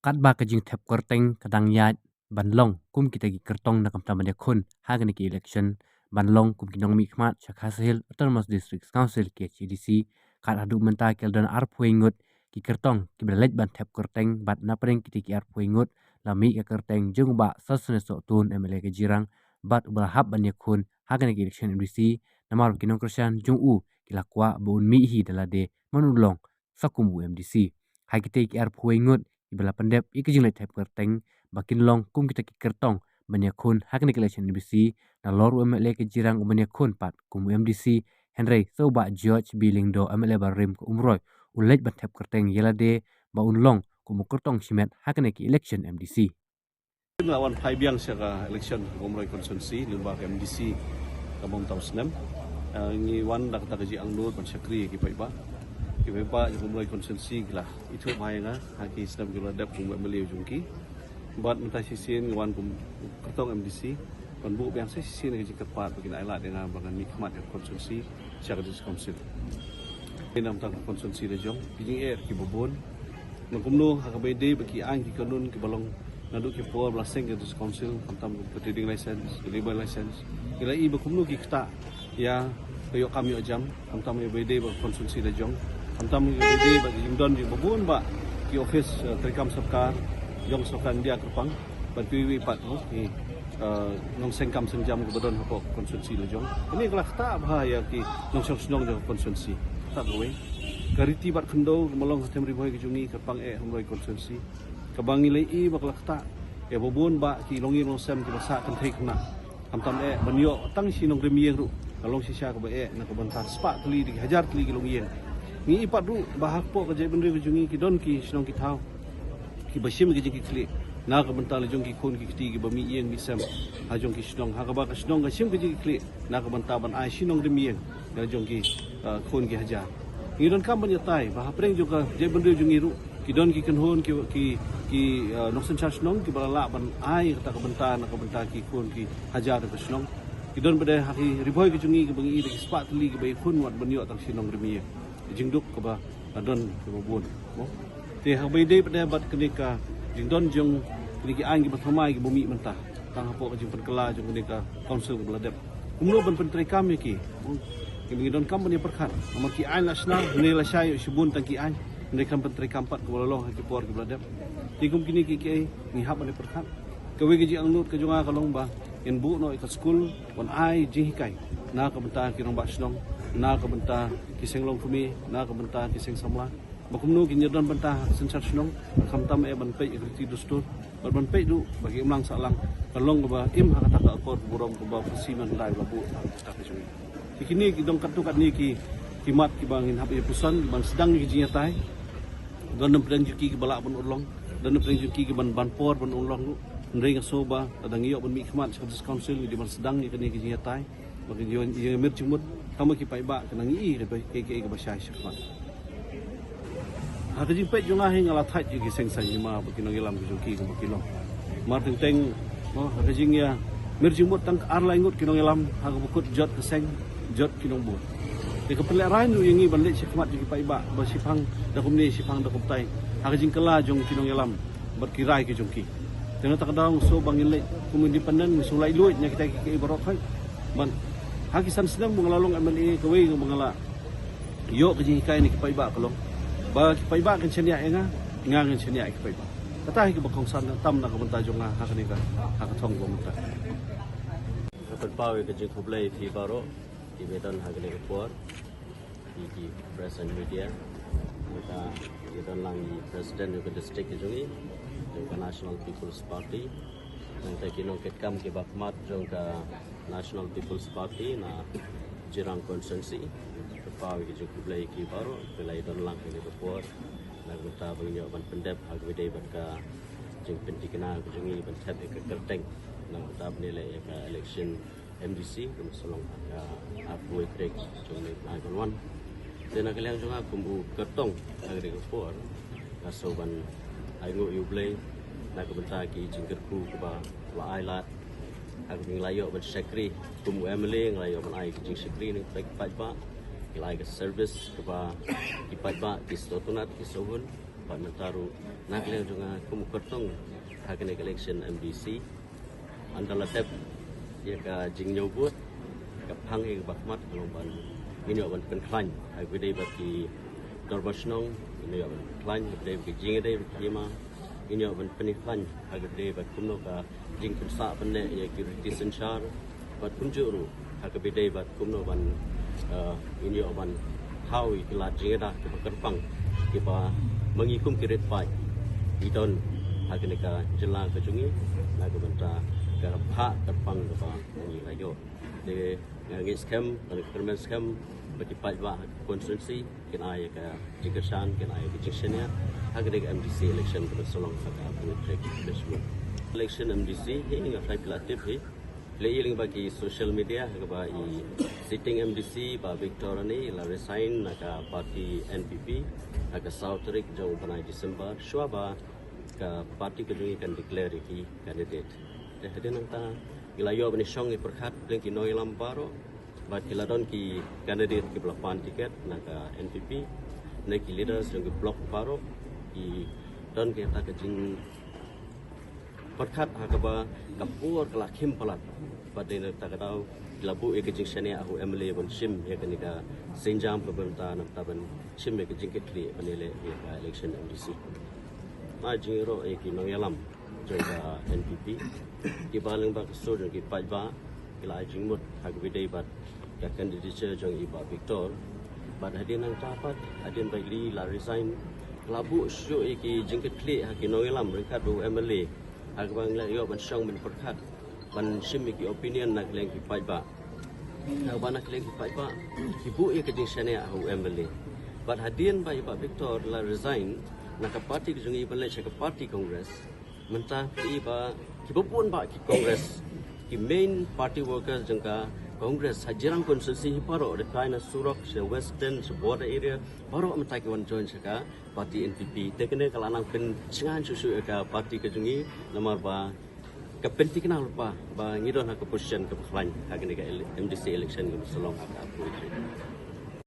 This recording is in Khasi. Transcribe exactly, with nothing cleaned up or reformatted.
Katba ka jingthep kyrteng ka dang ïaid ban long kum kita ki kyrtong na ka bynta ban ïakhun ha kane ka election ban long kum ki nongmihkhmat sha Khasi Hills Autonomous District Council, K H A D C, kat haduh mynta ki la don arphew ngut ki kyrtong kiba la leit ban thep kyrteng, bad na pdeng kita ki arphew ngut la mih ka kyrteng jong u Bah Sosthenes Sohtun, M L A ka Jirang, bad uba la hap ban ïakhun ha kane ka election M D C, namar ba ki nongkyrshan jong u ki la kwah ba un mih hi da lade, man un long sa kum u M D C. Ha kita ki arphew ngut kiba la pyndep ïa ka jingleit thep kyrteng ba kin long kum kita ki kyrtong ban ïakhun ha kane ka election M D C, nalor u M L A ka Jirang u ban ïakhun pat kum u M D C, hynrei sa u Bah George B Lyngdoh, M L A barim ka Umroi, u leit ban thep kyrteng ïa lade ba un long kum u kyrtong shimet ha kane ka election M D C. Nga wan phai biang sha ka election ka Umroi constituency lyngba ka M D C ka bym tam snem. Eh, ngi wan da kata ka jingangnud ban shakri ïa ki paidbah. Ki paidbah jong Umroi constituency ki la ithuh bha ïa nga ha ki snem ki la dep kum u M L A jong ki. Bad mynta shisien ngi wan kum kyrtong M D C ban buh biang sa shisien ka jingkyrpad ba kin ailad ïa nga ba ngan mihkhmat ïa ka constituency sha ka District Council. Ïa na ka bynta ka constituency la jong, ki jingeh kiba bun. Nang kumno ha kaba ïadei bad ki aiñ ki kanun kiba long naduh ki por ba la seng ka District Council, khamtam ka trading license, ka labour license. Ngi la i ba kumno ki ktah ïa ka ïoh kam ïoh jam, khamtam ïa kaba ïadei bad ka constituency la jong, khamtam ïa kaba ïadei bad ki jingdon jingba bun bah ki office, eh, treikam sorkar jong sorkar India kyrpang, bad kiwei pat, oh, ki, eh, nongseng kam seng jam kiba don hapoh constituency la jong. Kane ka la ktah bha ïa ki nongshong shnong jong ka constituency. Ktah kawei. Ka riti bad khyndew kiba long ha Them Ri Bhoi ka jong ngi kyrpang eh ha Umroi constituency, kaba ngi la i ba ka la ktah ïa ba bun bah ki longïing longsem kiba sah kynthei khynnah. Khamtam eh ban ïoh tang shi nongrim ïing ruh ka long shisha kaba eh na ka bynta spah tylli da ki hajar tylli ki longïing. Ngi i pat ruh ba hapoh ka jaitbynriew ka jong ngi ki don ki shnong ki thaw kiba shim ki jingkitkhlieh na ka bynta la jong ki khun ki kti kiba mih ïing mih sem ha jong ki shnong, ha kaba ka shnong ka shim ki jingkitkhlieh na ka bynta ban ai shi nongrim ïing na la jong ki, uh, khun ki hajar. Ngi donkam ban ïatai ba hapdeng jong ka jaitbynriew jong ngi ruh ki don ki kynhun ki, ki, ki, uh, nongsynshar shnong kiba la lah ban ai kata ka bynta na ka bynta ki khun ki hajar ka shnong. Ki don pat de ha ki Ri Bhoi ka jong ngi kiba ngi i da ki spah tylli kiba ïakhun wat ban ïoh tang shi nongrim ïing. Jingduk kaba la don kaba bun. Mo? Te ha kaba ïadei pat de bad kane ka jingdon jong kine ki aiñ kiba thymmai kiba mih mynta tang hapoh ka jingpynkylla jong kane ka council kaba la dep, kumno ban pyntreikam ïa ki? Mo? Kiba ngi donkam ban ïa pyrkhat. Namar ki aiñ la shna, ne la shai ïoh shibun tang ki aiñ. Hynrei kan pyntreikam pat kaba la long ha ki por kiba la dep. Te kum kine ki kiei ngi hap ban ïa pyrkhat. Kawei ka jingangnud ka jong nga ka long ba ngin buh noh ïa ka skul ban ai jinghikai na ka bynta ki rangbah shnong, na ka bynta ki seng longkmie, na ka bynta ki seng samla, ba kumno kin ïa don bynta ha ka synshar shnong, khamtam eh ban peit ïa ka riti dustur, bad ban peit ruh ba ka imlang sahlang kan long kaba im ha kata ka akor ka burom kaba Khasi Mandalay la buh ha kata ka jong ngi. Te kine ki don katto katne ki, ki mat kiba ngin hap ïa puson, kiban sdang ïa ki jingïatai. Don na pdeng jong ki kiba lah ban urlong, don na pdeng jong ki kiban ban por ban urlong ruh. Hynrei nga sngew ba lada ngi ïoh ban mihkhmat sha ka District Council ngi dei ban sdang ïa kane ka jingïatai. Ba ka jong ïa mir jingmut tang ba ki paidbah kin nang ïohi ïa ka, ïa ka, ïa kaba shai shakhmat. Ha ka jingpeit jong nga hi nga la thait ïa ki seng saiñ hima bad ki nongïalam ki jong ki kumba ki long. Mar teng teng, mo, ha ka jingïa mir jingmut tang ar lai ngut ki nongïalam ha kaba kut jot ka seng, jot ki nongbud. Te ka pynlehrain ruh ïa ngi ban leit shakhmat jong ki paidbah ba shiphang da kumne shiphang da kumtai ha ka jingkylla jong ki nongïalam bad ki rai ki jong ki. Te na kata ka daw nga sngew ba ngin leit kum independent, nga sngew laitluid na kita ki kiei baroh khoit. Ban ha ki san snem ba nga la long M L A, kawei ba nga la ïoh ka jinghikai na ki paidbah ka long ba ki paidbah kin shaniah ïa nga, nga ngin shaniah ïa ki paidbah. Kata hi kaba kongsan tam na ka bynta jong nga ha kane ka, ha ka thong ba mynta. Nga pynpaw ïa ka jingkhublei ïa phi baroh kiba don ha kane ka por, ïa ki press and media, nangta ïa don lang i President jong ka district ka jong ngi jong ka National People's Party, nangta ki nongkitkam kiba khmat jong ka National People's Party na Jirang constituency. Pynpaw ïa ka jingkhublei ïa ki baroh kiba la ïa don lang ha kane ka por na ka bynta ba ngin ïoh ban pyndep ha kaba ïadei bad ka jingpynthikna ka jong ngi ban thep ïa ka kyrteng na ka bynta ban ïaleh ïa ka election M D C kaba sa long ha ka arphew wei tarik jong une u bnai ban wan. Te na ka liang jong nga kum u kyrtong ha kane ka por, nga sngew ban ainguh ïa U Blei na ka bynta ki jingkyrkhu kiba la ai lad. Ha kaba ngi la ïoh ban shakri kum u M L A, ngi la ïoh ban ai ka jingshakri na ki paidbah, ngi la ai ka service kaba ki paidbah ki sngewtynnat, ki sngewhun. Pat mynta ruh na ka liang jong nga kum u kyrtong ha kane ka election M D C, ynda la dep ïa ka jingñiew vote, ka phang ïa ka ba khmat ka long ban ngin ïoh ban pynkhlaiñ ha kaba ïadei bad ki dorbar shnong, ngin ïoh ban pynkhlaiñ ha kaba ïadei bad ki jingïadei bad ki hima, ngin ïoh ban pynkhlaiñ ha kaba ïadei bad kumno ka jingpynsah pynneh ïa ki riti synshar, bad kumjuh ruh ha kaba ïadei bad kumno ban, eh, ngin ïoh ban thaw ïa ki lad jingïada kiba kyrpang kiba ma ngi kum ki rit paid ki don ha kane ka jylla ka jong ngi na ka bynta ka phah kyrpang kaba ma ngi la ïoh. Te nga ngeit skhem, nga kyrmen skhem ba ki paidbah ha ka constituency kin ai ïa ka jingkyrshan, kin ai ïa ka jingshaniah ha kane ka M D C election kaba sa long ha ka arphew tarik June. Election M D C hi nga trai phi la tip hi. Phi la ïohi lyngba ki social media ha kaba i sitting M D C Bah Victor Ranee i la resign na ka party N P P ha ka saw tarik jong u bnai December, shuwa ba ka party ka jong ngi kan declare ïa ki candidate. Te hadien nangta ngi la ïoh ban ïashong ïapyrkhat lyngba ki nongïalam baroh, bad ki la don ki candidate kiba la pan ticket na ka N P P, na ki leaders jong ki block baroh, ki don kata ka jingpyrkhat ha kaba ka por ka la khim palat. Bad hadien nangta ka daw ki la buh ïa ka jingshaniah ha u M L A ban shim ïa kane ka sienjam kaba mynta, nangta ban shim ïa ka jingkitkhlieh ban ïaleh ïa ka election M D C. Nga ai jingïaroh ïa ki nongïalam jong ka N P P, kiba lyngba ka sur jong ki paidbah ki la ai jingmut ha kaba ïadei bad ka candidature jong i Bah Victor. Bad hadien nangta pat, hadien ba i la resign, la buh shuh ïa ki jingkitkhlieh ha ki nongïalam ryngkat bad u M L A ha kaba ngi la ïoh ban shong ban pyrkhat, ban shim ïa ki opinion na ka liang ki paidbah. Ha kaba na ka liang ki paidbah ki buh ïa ka jingshaniah ha u M L A. Bad hadien ba i Bah Victor la resign na ka party ka jong ngi ban leit sha ka party Congress, mynta phi i ba kiba bun bah ki Congress, ki main party workers jong ka Congress ha jrong constituency hi baroh, da kai na surok sha western, sha border area, baroh mynta ki wan join sha ka party N P P. Te kane ka la nang pynshngaiñ shuh shuh ïa ka party ka jong ngi, namar ba ka pynthikna lypa ba ngi don ha ka position kaba khlaiñ ha kane ka ele-, M D C election kaba sa long ha ka arphew tarik.